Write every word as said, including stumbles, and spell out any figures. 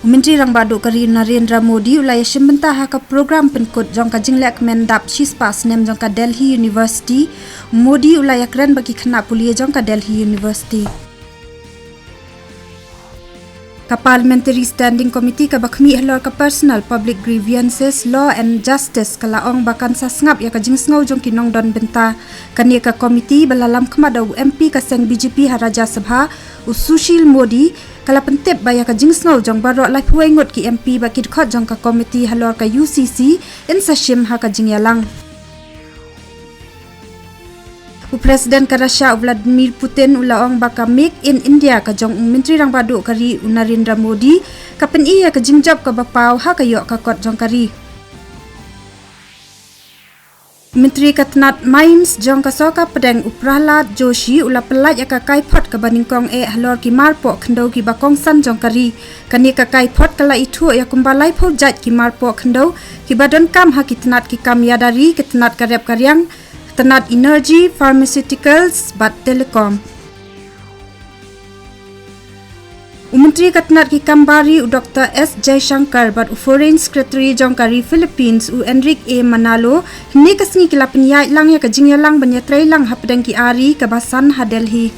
Myntri Rangbah Duh ka ri Narendra Modi u la ïashim bynta ha ka program pynkut jong ka jingleh kmen dap shispah snem jong ka Delhi University. Modi u la ïakren bad ki khynnah pule jong ka Delhi University. Ka Parliamentary Standing Committee kaba khmih halor ka Personal Public Grievances, Law and Justice ka la ong ba kan sa sngap ïa ka jingsngew jong ki nongdon bynta. Kane ka committee ba la lam khmat da u M P ka seng B J P ha Rajya Sabha, u Sushil Modi, ka la pyntip ba ïa ka jingsngew jong baroh laiphew wei ngut ki M P bad ki dkhot jong ka committee halor ka U C C yn sa shim ha ka jingïalang. U President ka Russia u Vladimir Putin u la ong ba ka Make in India ka jong u Myntri Rangbah Duh ka ri u Narendra Modi ka pyni ïa ka jingjop kaba paw ha ka ïoh ka kot jong ka ri. Myntri ka tnat Mines jong ka sorkar pdeng u Prahlad Joshi u la pyllait ïa ka kaiphod kaba nyngkong eh halor ki marpoh khyndew kiba kongsan jong ka ri. Kane ka kaiphod ka la ithuh ïa kumba laiphew jait ki marpoh khyndew kiba donkam ha ki tnat ki kam ïada ri, ki tnat ka rep ka riang, tnat energy, pharmaceuticals bad telecom. U Myntri ka tnat ki kam bar ri u Doctor S Jaishankar bad u Foreign Secretary jong ka ri Philippines u Enrique Manalo hynne ka sngi ki la pynïaid lang ïa ka jingïalang ban ïatrei lang hapdeng ki ari kaba san ha Delhi.